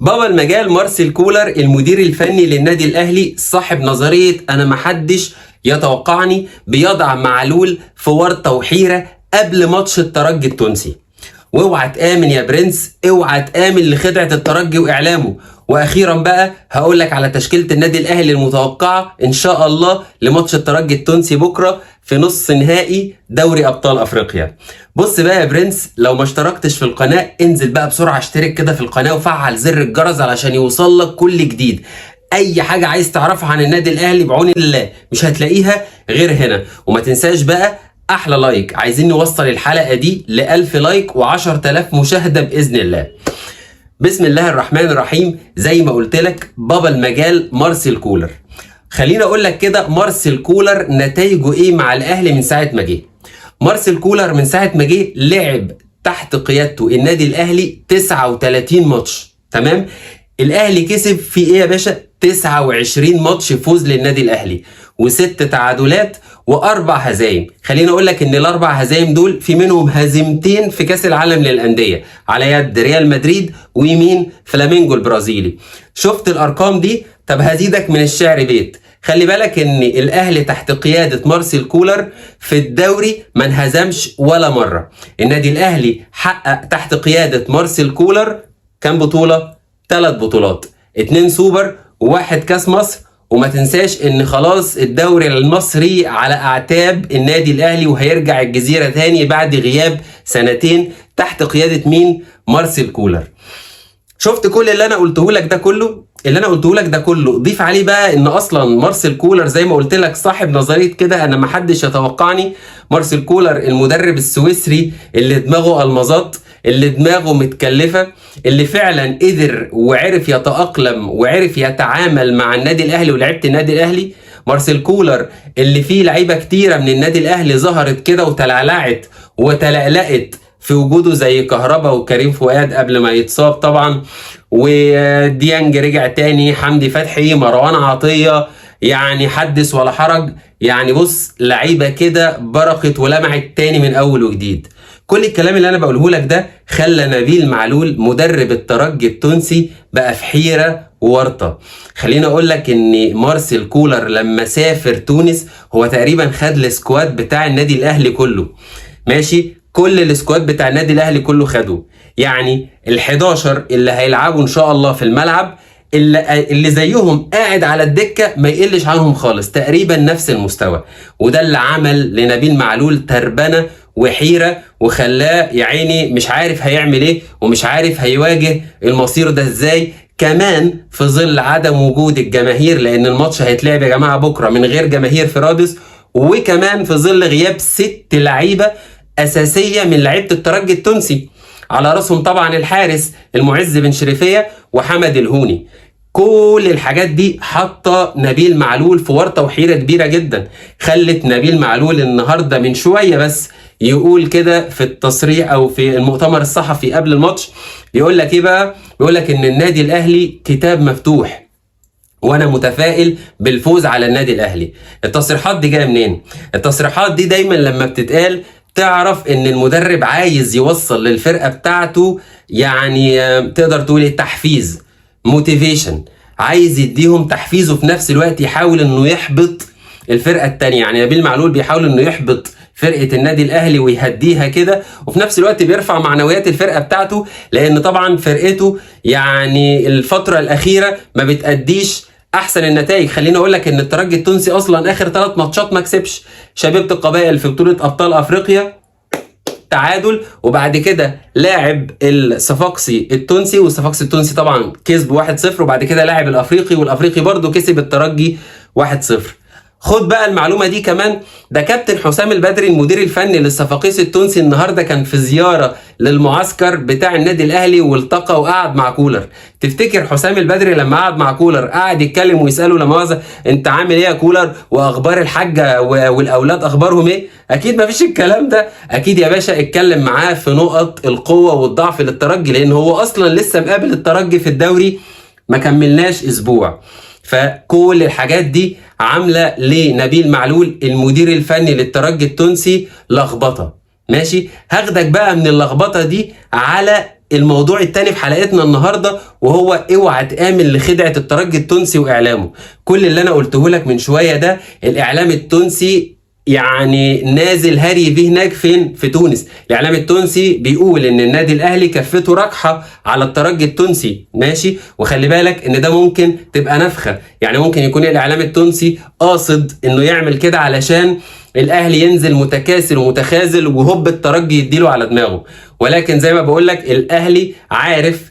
بابا المجال مارسيل كولر المدير الفني للنادي الاهلي صاحب نظرية انا محدش يتوقعني، بيضع معلول في ورطة وحيرة قبل ماتش الترجي التونسي. واوعى تآمن يا برنس، اوعى تآمن لخدعة الترجي واعلامه. واخيرا بقى هقول لك على تشكيلة النادي الاهلي المتوقعة ان شاء الله لماتش الترجي التونسي بكرة في نص نهائي دوري ابطال افريقيا. بص بقى يا برنس، لو ما اشتركتش في القناة انزل بقى بسرعة اشترك كده في القناة وفعل زر الجرس علشان يوصل لك كل جديد. اي حاجة عايز تعرفها عن النادي الاهلي بعون الله مش هتلاقيها غير هنا. وما تنساش بقى احلى like، عايزين نوصل الحلقة دي ل1000 like و10000 مشاهدة بإذن الله. بسم الله الرحمن الرحيم. زي ما قلت لك بابا المجال مارسيل كولر. خليني اقول لك كده مارسيل كولر نتائجه ايه مع الاهلي من ساعة ما جه. مارسيل كولر من ساعة ما جه لعب تحت قيادته النادي الاهلي 39 ماتش، تمام؟ الاهلي كسب في ايه يا باشا؟ 29 ماتش فوز للنادي الاهلي وست تعادلات واربع هزايم. خليني اقول لك ان الاربع هزايم دول في منهم هزيمتين في كاس العالم للاندية على يد ريال مدريد ويمين فلامينجو البرازيلي. شفت الارقام دي؟ طب هزيدك من الشعر بيت. خلي بالك ان الاهلي تحت قيادة مارسيل كولر في الدوري ما انهزمش ولا مرة. النادي الاهلي حقق تحت قيادة مارسيل كولر كام بطوله؟ 3 بطولات، 2 سوبر وواحد كاس مصر. وما تنساش ان خلاص الدوري المصري على اعتاب النادي الاهلي وهيرجع الجزيرة تاني بعد غياب سنتين تحت قيادة مين؟ مارسيل كولر. شفت كل اللي انا قلته لك ده كله؟ اللي انا قلته لك ده كله ضيف عليه بقى ان اصلا مارسيل كولر زي ما قلت لك صاحب نظرية كده انا ما حدش يتوقعني. مارسيل كولر المدرب السويسري اللي دماغه المظات، اللي دماغه متكلفه، اللي فعلا قدر وعرف يتأقلم وعرف يتعامل مع النادي الاهلي ولعيبة النادي الاهلي. مارسيل كولر اللي فيه لعيبة كتيرة من النادي الاهلي ظهرت كده وتلعلعت وتلألأت في وجوده زي كهربا وكريم فؤاد قبل ما يتصاب طبعا، وديانج رجع تاني، حمدي فتحي، مروان عطية، يعني حدث ولا حرج. يعني بص لعيبة كده برقت ولمعت تاني من اول وجديد. كل الكلام اللي انا بقوله لك ده خلى نبيل معلول مدرب الترجي التونسي بقى في حيرة وورطة. خليني اقول لك ان مارسيل كولر لما سافر تونس هو تقريبا خد ال squad بتاع النادي الاهلي كله، ماشي؟ كل ال squad بتاع النادي الاهلي كله خده، يعني ال11 اللي هيلعبوا ان شاء الله في الملعب اللي زيهم قاعد على الدكة ما يقلش عنهم خالص، تقريبا نفس المستوى. وده اللي عمل لنبيل معلول تربنه وحيرة وخلاه يا عيني مش عارف هيعمل ايه ومش عارف هيواجه المصير ده ازاي، كمان في ظل عدم وجود الجماهير، لان الماتش هيتلعب يا جماعة بكره من غير جماهير في رادس، وكمان في ظل غياب 6 لعيبة اساسية من لعيبة الترجي التونسي، على راسهم طبعا الحارس المعز بن شريفيه وحمد الهوني. كل الحاجات دي حاطه نبيل معلول في ورطة وحيرة كبيرة جدا، خلت نبيل معلول النهارده من شوية بس يقول كده في التصريح او في المؤتمر الصحفي قبل الماتش، بيقول لك ايه بقى؟ بيقول لك ان النادي الاهلي كتاب مفتوح وانا متفائل بالفوز على النادي الاهلي. التصريحات دي جاية منين؟ التصريحات دي دايما لما بتتقال تعرف ان المدرب عايز يوصل للفرقة بتاعته، يعني تقدر تقول ايه، تحفيز، motivation، عايز يديهم تحفيز وفي نفس الوقت يحاول انه يحبط الفرقة التانية. يعني نبيل معلول بيحاول انه يحبط فرقه النادي الاهلي ويهديها كده، وفي نفس الوقت بيرفع معنويات الفرقة بتاعته، لان طبعا فرقته يعني الفترة الاخيرة ما بتأديش احسن النتائج. خليني اقول لك ان الترجي التونسي اصلا اخر 3 ماتشات ما كسبش. شبيبة القبائل في بطوله ابطال افريقيا تعادل، وبعد كده لاعب الصفاقسي التونسي، والصفاقسي التونسي طبعا كسب 1-0، وبعد كده لاعب الافريقي، والافريقي برضو كسب الترجي 1-0. خد بقى المعلومة دي كمان، ده كابتن حسام البدري المدير الفني للصفاقيس التونسي النهارده كان في زيارة للمعسكر بتاع النادي الاهلي والتقى وقعد مع كولر. تفتكر حسام البدري لما قعد مع كولر قعد يتكلم ويساله لا مؤاخذة انت عامل ايه يا كولر، واخبار الحاجة والاولاد اخبارهم ايه؟ اكيد ما فيش الكلام ده. اكيد يا باشا اتكلم معاه في نقط القوة والضعف للترجي، لان هو اصلا لسه مقابل الترجي في الدوري ما كملناش اسبوع. فكل الحاجات دي عامله لنبيل معلول المدير الفني للترجي التونسي لخبطة. ماشي، هاخدك بقى من اللخبطة دي على الموضوع التاني في حلقتنا النهارده، وهو اوعى تآمن لخدعة الترجي التونسي واعلامه. كل اللي انا قلته لك من شوية ده الاعلام التونسي يعني نازل هري فيه هناك فين؟ في تونس. الاعلام التونسي بيقول ان النادي الاهلي كفته راكحه على الترجي التونسي، ماشي؟ وخلي بالك ان ده ممكن تبقى نفخه، يعني ممكن يكون الاعلام التونسي قاصد انه يعمل كده علشان الاهلي ينزل متكاسل ومتخاذل وهوب الترجي يديله على دماغه. ولكن زي ما بقول لك الاهلي عارف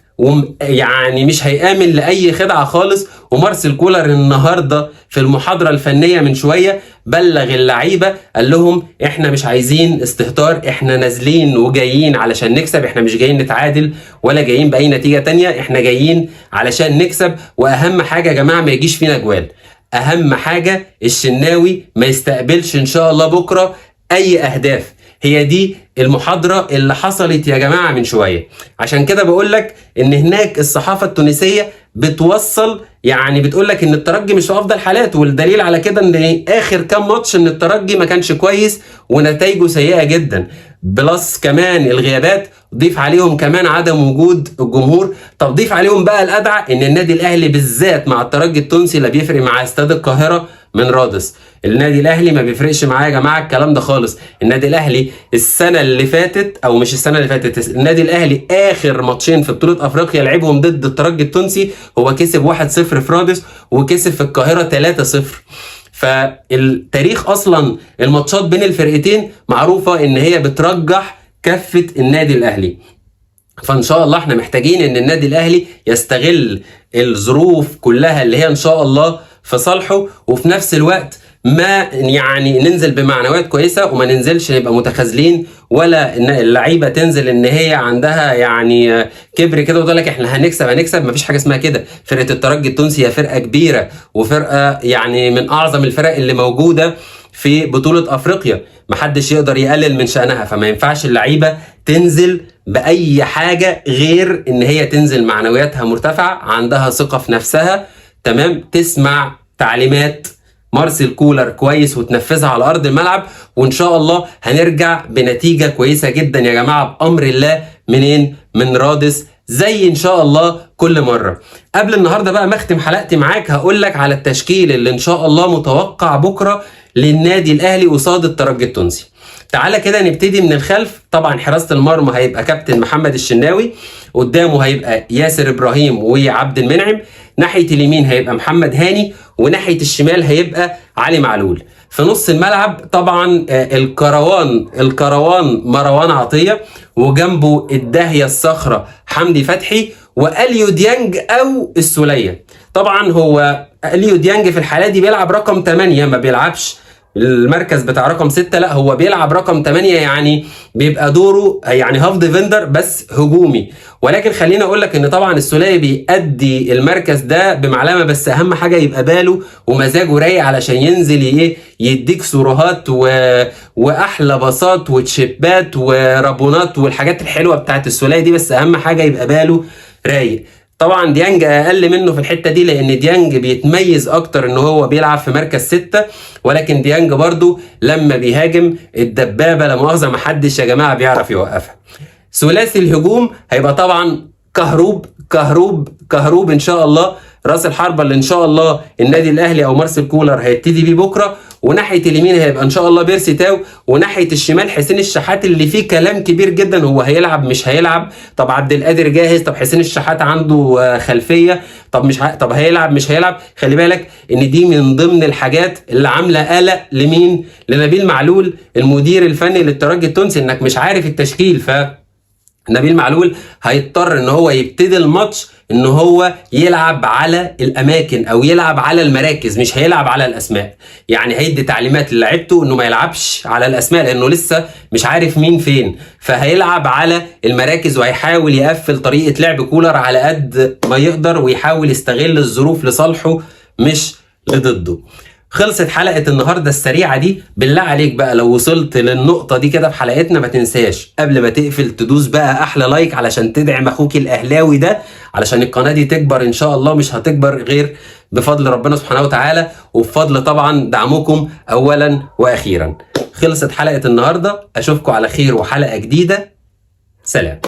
يعني مش هيآمن لأي خدعة خالص. ومارسيل كولر النهاردة في المحاضرة الفنية من شوية بلغ اللعيبة، قال لهم احنا مش عايزين استهتار، احنا نازلين وجايين علشان نكسب، احنا مش جايين نتعادل ولا جايين بأي نتيجة تانية، احنا جايين علشان نكسب. وأهم حاجة يا جماعة ما يجيش فينا جوال، أهم حاجة الشناوي ما يستقبلش إن شاء الله بكرة أي أهداف. هي دي المحاضرة اللي حصلت يا جماعة من شوية. عشان كده بقولك ان هناك الصحافة التونسية بتوصل، يعني بتقولك ان الترجي مش في افضل حالاته، والدليل على كده ان اخر كام ماتش ان الترجي ما كانش كويس ونتائجه سيئة جدا، plus كمان الغيابات، ضيف عليهم كمان عدم وجود الجمهور. طب ضيف عليهم بقى الأدعى ان النادي الاهلي بالذات مع الترجي التونسي لا بيفرق مع استاد القاهرة من رادس. النادي الاهلي ما بيفرقش معايا يا جماعة الكلام ده خالص. النادي الاهلي السنة اللي فاتت، او مش السنة اللي فاتت، النادي الاهلي اخر ماتشين في بطوله افريقيا لعبهم ضد الترجي التونسي هو كسب 1-0 في رادس وكسب في القاهرة 3-0. فالتاريخ اصلا الماتشات بين الفرقتين معروفة ان هي بترجح كفه النادي الاهلي. فان شاء الله احنا محتاجين ان النادي الاهلي يستغل الظروف كلها اللي هي ان شاء الله في صالحه، وفي نفس الوقت ما يعني ننزل بمعنويات كويسة وما ننزلش نبقى متخاذلين، ولا ان اللعيبة تنزل ان هي عندها يعني كبر كده وتقول لك احنا هنكسب هنكسب. مفيش حاجة اسمها كده. فرقه الترجي التونسي هي فرقه كبيرة وفرقه يعني من اعظم الفرق اللي موجودة في بطوله افريقيا، محدش يقدر يقلل من شأنها. فما ينفعش اللعيبة تنزل باي حاجة غير ان هي تنزل معنوياتها مرتفعة، عندها ثقة في نفسها، تمام، تسمع تعليمات مارسيل كولر كويس وتنفذها على ارض الملعب، وان شاء الله هنرجع بنتيجة كويسة جدا يا جماعة بامر الله. منين؟ من رادس زي ان شاء الله كل مرة. قبل النهارده بقى ما اختم حلقتي معاك هقول لك على التشكيل اللي ان شاء الله متوقع بكره للنادي الاهلي قصاد الترجي التونسي. تعالى كده نبتدي من الخلف. طبعا حراسة المرمى هيبقى كابتن محمد الشناوي، قدامه هيبقى ياسر ابراهيم وعبد المنعم، ناحية اليمين هيبقى محمد هاني، وناحية الشمال هيبقى علي معلول. في نص الملعب طبعا الكروان مروان عطية، وجنبه الداهيه الصخرة حمدي فتحي، واليو ديانج او السوليه. طبعا هو اليو ديانج في الحالة دي بيلعب رقم 8، ما بيلعبش المركز بتاع رقم 6، لا هو بيلعب رقم 8، يعني بيبقى دوره يعني half defender بس هجومي. ولكن خليني اقول لك ان طبعا السوليه بيأدي المركز ده بمعلمه، بس اهم حاجة يبقى باله ومزاجه رايق علشان ينزل ايه يديك سروهات واحلى باصات وتشيبات ورابونات والحاجات الحلوة بتاعت السوليه دي، بس اهم حاجة يبقى باله رايق. طبعا ديانج اقل منه في الحتة دي، لان ديانج بيتميز اكتر ان هو بيلعب في مركز 6، ولكن ديانج برضو لما بيهاجم الدبابة لا مؤاخذة محدش يا جماعة بيعرف يوقفها. ثلاثي الهجوم هيبقى طبعا كهروب كهروب كهروب ان شاء الله، راس الحربة اللي ان شاء الله النادي الاهلي او مارسيل كولر هيبتدي بيه بكره، وناحية اليمين هيبقى ان شاء الله بيرسي تاو، وناحية الشمال حسين الشحات اللي فيه كلام كبير جدا هو هيلعب مش هيلعب. طب عبد القادر جاهز، طب حسين الشحات عنده خلفية، طب مش طب هيلعب مش هيلعب. خلي بالك ان دي من ضمن الحاجات اللي عامله قلق لمين؟ لنبيل معلول المدير الفني للترجي التونسي، انك مش عارف التشكيل. ف نبيل معلول هيضطر ان هو يبتدي الماتش ان هو يلعب على الاماكن او يلعب على المراكز، مش هيلعب على الاسماء. يعني هيدي تعليمات للاعيبته انه ما يلعبش على الاسماء لانه لسه مش عارف مين فين، فهيلعب على المراكز وهيحاول يقفل طريقة لعب كولر على قد ما يقدر، ويحاول يستغل الظروف لصالحه مش لضده. خلصت حلقة النهاردة السريعة دي. بالله عليك بقى لو وصلت للنقطة دي كده في حلقتنا ما تنساش قبل ما تقفل تدوس بقى أحلى لايك علشان تدعم أخوك الأهلاوي ده، علشان القناة دي تكبر إن شاء الله. مش هتكبر غير بفضل ربنا سبحانه وتعالى وبفضل طبعا دعمكم أولا وأخيرا. خلصت حلقة النهاردة، أشوفكم على خير وحلقة جديدة. سلام.